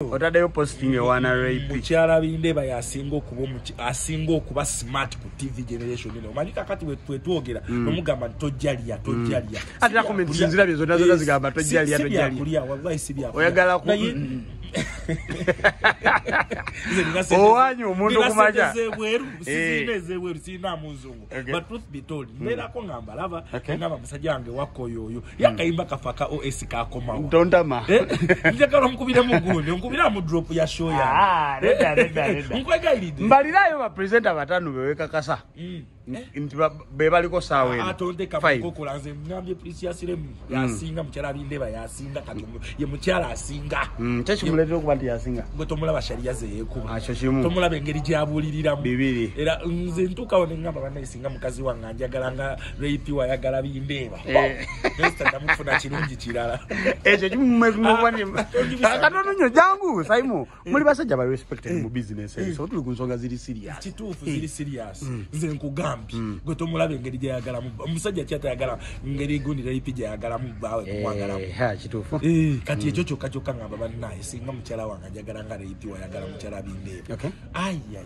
Otaddeyo posting ewaana Ray P. Mukyala Bindeba yasinga okuba asinga okuba smart ku TV generation eno. Omanyi kakati wetwogera nomugamba nti tojjalya, tojjalya. Ate era comments nzirabye zonna zonna zigamba tojjalya, tojjalya. Kulya, wallahi si byakulya. Oyagala ku Owaanye omuntu Nina kumakya. sente z'ebweru, sizirina ez'ebweru, sirina muzungu. But truth be told, mbeerako nga mbalaba, ngamba musajja wange wakkoyo oyo. Yakayimba kafa ka OS kakomawa. Tontama. Njagala onkubiremu gundi, onkubiramu drop ya show yange. Ah, nedda, nedda, nedda. Nkwegayiridde. Mbalirayo bapresenta bataano bewekakasa nti be baliko saawa eno. Atondeka Five. mukokola. Nze ngambye Precious Lemu yasinga, mukyala Bindeba yasinga, kati ye mukyala asinga. Kyekimuleetera okuba nti yasinga? Gwe tomulaba sharia ze yeekuba? Ah, kyo kimu. Tomulaba engeri gy'abuuliriramu? Bibiri. Era nze ntuukawo ne ŋŋamba, bannaye, singa mukazi wange anjagala nga Ray P wayagala Bindeeba, namufuna kirungi kirala. Ekyo kimukuba nti Tonjubisa. Katono nnyo, jangu Saimu, muli basajja ba respected mu business eno, so tuli ku nsonga ziri serious. Kituufu, ziri serious. Nze nkugambye, gwe tomulaba engeri gyayagalamu omusajja? Ki atayagala ngeri gundi Ray P gyayagalamu bbaawe kumwagalamu? Eh, ha, kituufu. Kati ekyo kyokka kyokka ngamba, bannaye, singa mukyala wange anjagala nga Ray P wayagala mukyala Bindeeba. Ayaya.